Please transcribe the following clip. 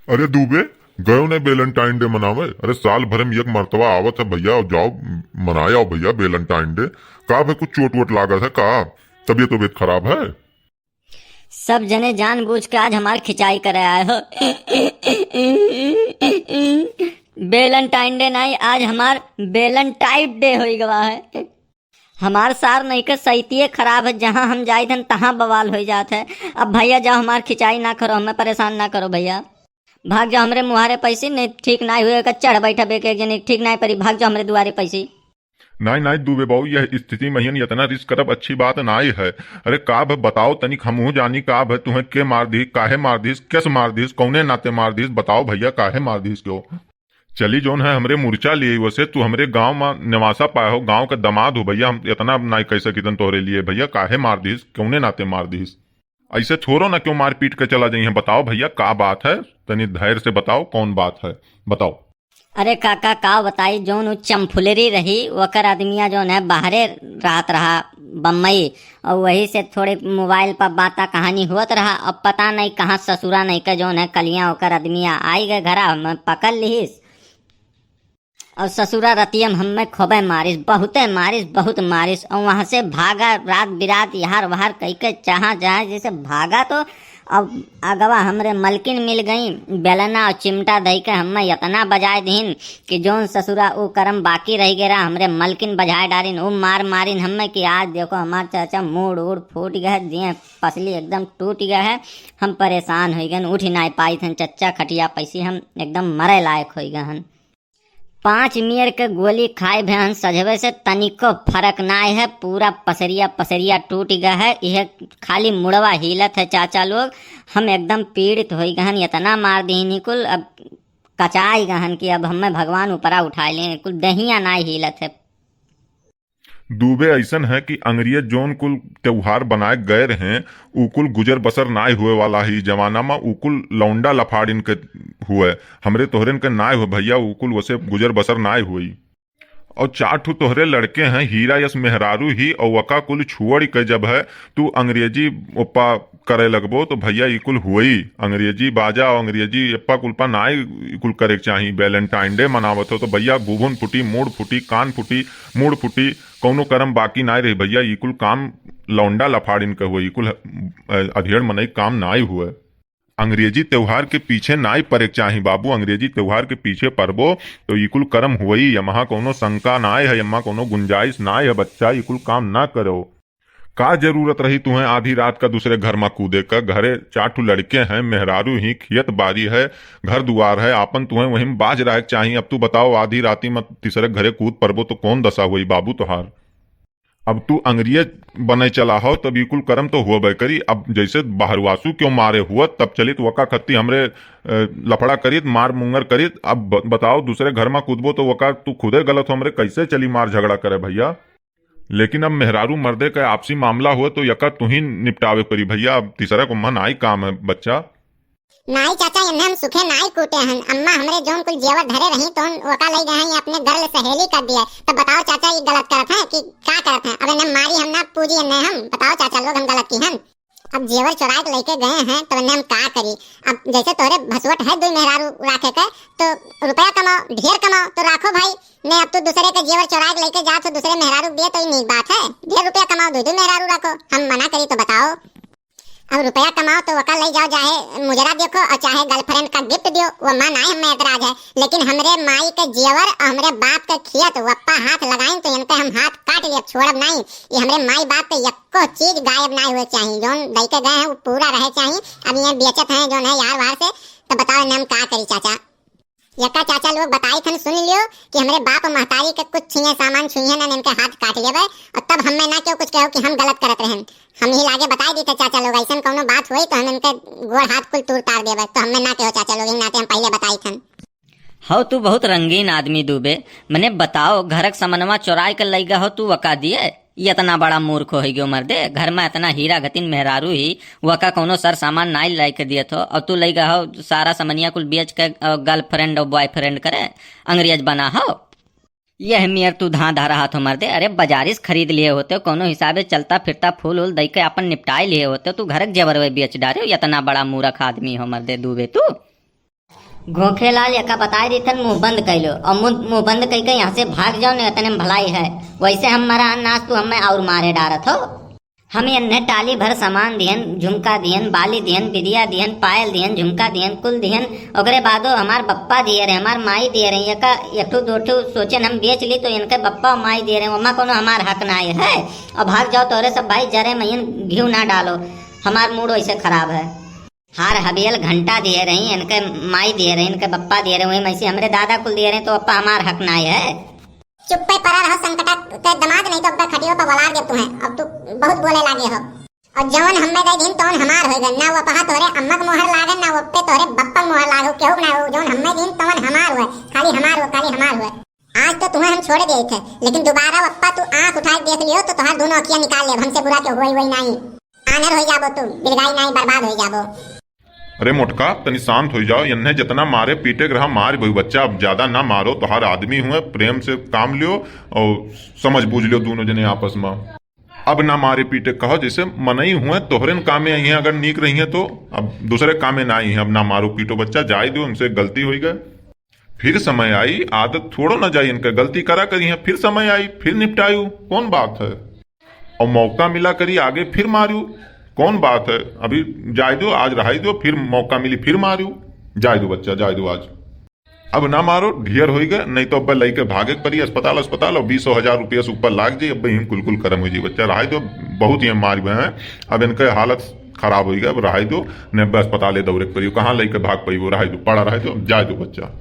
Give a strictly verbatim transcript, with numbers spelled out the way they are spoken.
अरे दुबे, गयो नहीं Valentine Day मनावे? अरे साल भर में एक मर्तबा आवत है भैया, जाओ मनाए आओ भैया Valentine Day। का भाई कुछ चोट वोट लागत है का? तबीयत तबीयत खराब है? सब जने जानबूझ के आज हमार खिंचाई करे आए हो। Valentine Day नहीं, आज हमार Valentine Day होई गवा है। हमार सार नहीं के सैतिये खराब है, जहाँ हम जाइत हन तहाँ बवाल होई जात है। अब भैया जाओ, हमार खिंचाई ना करो, हमें परेशान ना करो भैया। भाग जाओ हमरे मुहारे पैसी, नहीं ठीक नाई हुए का चढ़ बैठा बेके एक जने, ठीक नाई परी, भाग जाओ हमरे दुआरे पैसी। नाई, नाई दुबे बाऊ, यह स्थिति महियन यतना risk करब अच्छी बात नाई है। अरे का भ बताओ तनिक, हमहू जानी का भ तुहें के मार दिहिस, काहे मार दिहिस, केस मार दिहिस, कौने नाते मार दिहिस, बताओ भैया काहे मार दिहिस क्यों? चली जौन है हमरे मुर्चा लिए, वसे तू हमरे गाँव मा निवासा पाए हो, गाँव के दमाद हो भैया, हम इतना नाई कह सकितन तोहरे लिए भैया, काहे मार दिहिस, कौने नाते मार दिहिस? ऐसे थोड़ो ना क्यों मार पीट के चला जाइए, बताओ भैया का बात है, तनी धैर्य से बताओ कौन बात है, बताओ। अरे काका का बताई, जौन उ चमफुलरी रही ओकर आदमिया जौन है बाहरे रहत रहा बम्बई, और वही से थोड़े मोबाइल पर बाता कहानी होत रहा। अब पता नहीं कहाँ ससुरा नहीं के जौन है कलिया ओकर आदमिया आई गए घरा, हमें पकड़ लिहिस। और ससुरा रतिया में हमें खूबे मारिस, बहुते मारिस, बहुत मारिस। और वहाँ से भागा रात बिरात यार वार कह के जहाँ जाए जैसे भागा तो अब अगवा हमरे मलकिन मिल गई, बेलना और चिमटा दई के हमें इतना बजाए दीन कि जौन ससुरा उ करम बाकी रह गया रहा, हमरे मलकिन बजाए डारिन, उ मार मारिन हमें कि आज देखो हमार चाचा मूड़ उड़ फूट गया है, दिए पसली एकदम टूट गया है। हम परेशान हो गए, उठ नाई पाई थे चच्चा खटिया पैसी, हम एकदम मरे लायक हो गए हन। पाँच मियर के गोली खाए भे हन सजवे से, तनिको फर्क नाय है, पूरा पसरिया पसरिया टूट गया है। यह खाली मुड़वा हिलत है चाचा लोग, हम एकदम पीड़ित हो गए हन, इतना मार दीन कुल, अब कचाई गहन कि अब हमें भगवान ऊपरा उठाए लें, कुल दहिया नाय हिलत है। दुबे अइसन है कि अंग्रेज जौन कुल त्योहार बनाए गए रहे, उ कुल गुजर बसर नाय हुए वाला ही जमाना मा, उ कुल लौंडा लफाड़िन के हुए, हमरे तोहरेन के नाय हुए भैया, उ कुल वसे गुजर बसर नाय हुई। और चार ठो तोहरे लड़के हैं, हीरा यस मेहरारू ही, और वका कुल छुअड़ के जब है तू अंग्रेजी ओप्पा करे लगबो तो भैया ई कुल हुई, अंग्रेजी बाजा और अंग्रेजी एप्पा कुल पा नाय ई कुल करे के चाही। Valentine Day मनावत हो तो भैया बुभुन फूटी, मूड़ फूटी, कान फूटी, मूड़ फूटी, कौनो करम बाकी नाय रही भैया। ई कुल काम लौंडा लफाड़िन के हुए, ई कुल, अ, अधेड़ मनई काम नाय हुए। अंग्रेजी त्योहार के पीछे नाय परे के चाही बाबू, अंग्रेजी त्योहार के पीछे परबो तो ई कुल करम हुई, यमहा कौनो शंका नाय है, यमहा कौनो गुंजाइश नाय है बच्चा, ई कुल काम ना करो। का जरूरत रही तुहें आधी रात का दूसरे घर मा कूदे का? घरे चार ठो लड़के हैं, मेहरारू ही, खेत बारी है, घर दुआर है, आपन तुहें वहीं बाज रहे के चाही। अब तू बताओ, आधी राती मा तीसरे घरे कूद परबो तो कौन दशा हुई बाबू तोहार? अब तू अंग्रेज बने चला हो तब ई कुल करम तो हुआ करी। अब जैसे बहरवासू क्यों मारे हुआ तब चलित वका खत्ती हमरे, अ, लफड़ा करित, मार मुंगर करित। अब ब-, बताओ दूसरे घर मा कूदबो तो वका तू खुदे गलत हो, हमरे कैसे चली मार झगड़ा करे भैया? लेकिन अब मेहरारू मर्दे का आपसी मामला हुआ तो यका तुही निपटावे परी भैया, अब तीसरा को मन आई काम है बच्चा। नाई चाचा, एन्ने हम सुखे नाई कूटे हन। अम्मा हमरे जौन कुल जेवर धरे रही तौन ओका लई गए हैं, ये अपने घर ले सहेली कर दिया। तब बताओ चाचा, ये गलत करत हैं कि का करत हैं? अब एन्ने मारी हम ना पूजी एन्ने हम, बताओ चाचा लोग हम गलत की हन? अब जेवर चोराए के लेके गए हैं तब एन्ने हम का करी? अब जैसे तोरे भसवट है दुई मेहरारू राखे के तो रुपया कमाओ, ढेर कमाओ तो राखो भाई। ने अब तू दूसरे के जेवर चोराए के लेके जात हो, दूसरे मेहरारू दिए तो ई नीक बात है, ढेर रुपया कमाओ, दुई दुई मेहरारू रखो, हम मना करी तो बताओ? अब रुपया कमाओ तो ओका ले जाओ, चाहे मुजरा देखो और चाहे girlfriend का gift दियो, वो मन आए हमें एतराज है, लेकिन हमरे माई के जेवर और हमरे बाप के खेत वप्पा हाथ लगाइन तो इनके हम हाथ काट लियब, छोड़ब नाई। ये हमरे माई बाप के यक्को चीज गायब नाई हुए चाहिए, जौन दई के गए हैं वो पूरा रहे चाहिए। अब ये बेचत हैं जौन है यार वार से, तो बताओ इन्हें हम का करी चाचा? यका चाचा लोग बताई थन, सुन लियो कि हमरे बाप महतारी के कुछ छुइहे सामान छुइहे ना, इनके हाथ काट लेबे। और तब हमें ना क्यों कुछ कहो कि हम गलत करत रहन। हम ही लागे बताई दी थे चाचा लोग, ऐसन कौनो बात होई तो हम इनके गोड़ हाथ कुल तोड़ तार देबे। तो हमें ना कहो चाचा लोग, यही नाते हम पहले बताई थन। हौ तू बहुत रंगीन आदमी दुबे। मने बताओ, घरक समनवा चोराय के लइगा हो तू वका दिए? ई इतना बड़ा मूर्ख होइ गयो मर्दे, घर मा इतना हीरा गतिन मेहरारू ही, वका कौनो सर सामान नाई लाइके दियत हो, और तू लइगा हो सारा समनिया कुल बेच के, अ, girlfriend और boyfriend करे, अंग्रेज बना हो। यह मेर तू धां धरा हाथ हो मर्दे, अरे बाजारी से खरीद लिए होते, कौनो हिसाबे चलता फिरता फूल उल दई के अपन निपटाए लिए होते, तू घरक जेवरवे बेच डारे, इतना बड़ा मूर्ख आदमी हो मर्दे दुबे तू। घोखेलाल, यका बताइ देथन, मुँह बंद कइ लो और मुँह, मुँह बंद कइ के यहाँ से भाग जाओ, नहीं इतने में भलाई है। वैसे हम मरा हन, आज तू हमें और मारे डारत हो। हम एन्हे टाली भर सामान दिहन, झुमका दिहन, बाली दिहन, बिदिया दिहन, पायल दिहन, झुमका दिहन, कुल दिहन। ओकरे बादो हमार बप्पा दिहे रहे, हमार माई दिहे रही। यका एक ठो दो ठो सोचेन हम बेच ली तो इनके बप्पा माई दिहे रहे, ओमा कोनो हमार हक नाहीं है। और भाग जाओ तोहरे सब भाई, जरे मइयन घिउ ना डालो, हमार मूड वैसे खराब है। हार हबियल घंटा दिहे रही, इनके माई दिहे रही, इनके बप्पा दिहे रहे, वही मइसी हमरे दादा कुल दिहे रहे, तो अप्पा हमार हक नाहीं है। चुप्पे परा रहो संकटा, ते दमाद नहीं तो अब्बे खटियो पर वलार देब तुम्हें। अब तू बहुत बोले लागे हो। और जौन हम्मे दे दिन तौन हमार होइगा, ना वो पहा तोहरे अम्मा के मोहर लागे, ना वो पे तोहरे बप्पा के मोहर लागे, केहू के ना हो, जौन हम्मे दिन तौन हमार हुए, खाली हमार हुए, खाली हमार हुए। आज तो तुम्हें हम छोड़े दिए थे, लेकिन दोबारा अप्पा तू आँख उठाए देख लियो तो तोहार दोनों अखियाँ निकाल लेब, हमसे बुरा केहू होई, होई नाहीं। आनर होई जाबो तू, बिलगाई नाहीं, बर्बाद होई जाबो। अरे मोटका, तनी शांत होई जाओ। एन्हे जितना मारे पीटे के रहा मार भई बच्चा, अब ज्यादा ना मारो। तोहार आदमी हुए, प्रेम से काम लियो और समझ बूझ लियो दोनों जने आपस में। अब ना मारे पीटे कहो, जैसे मनई हुए, तोहरेन कामे आई हैं, अगर नीक रही हैं तो। अब दूसरे कामे ना आई हैं। अब ना मारो पीटो बच्चा, जाए दो, उनसे गलती होई गए। फिर समय आई, आदत छोड़ो ना जाई इनके, गलती करा करी हैं, फिर समय आई, फिर निपटायू, कौन बात है। और मौका मिला करी आगे फिर मारू, कौन बात है। अभी जाए दो, आज रहाई दो, फिर मौका मिली फिर मारू। जाए दो बच्चा, जाए दो आज। अब ना मारो, ढेर होई गए, नहीं तो अब लइके भागे के पड़ी अस्पताल, अस्पताल, और बीसो हजार रुपया से ऊपर लाग जाई। अब हम कुल कुल करम हो जाई बच्चा, रहाई दो, बहुत ही मार हुए हैं। अब इनके हालत खराब होई गए, अब रहाई दो, ने अब अस्पताल दौड़े के पड़ी, कहाँ लइके भाग पइबो, रहाई दो, पड़ा रहाई दो, जाए दो बच्चा।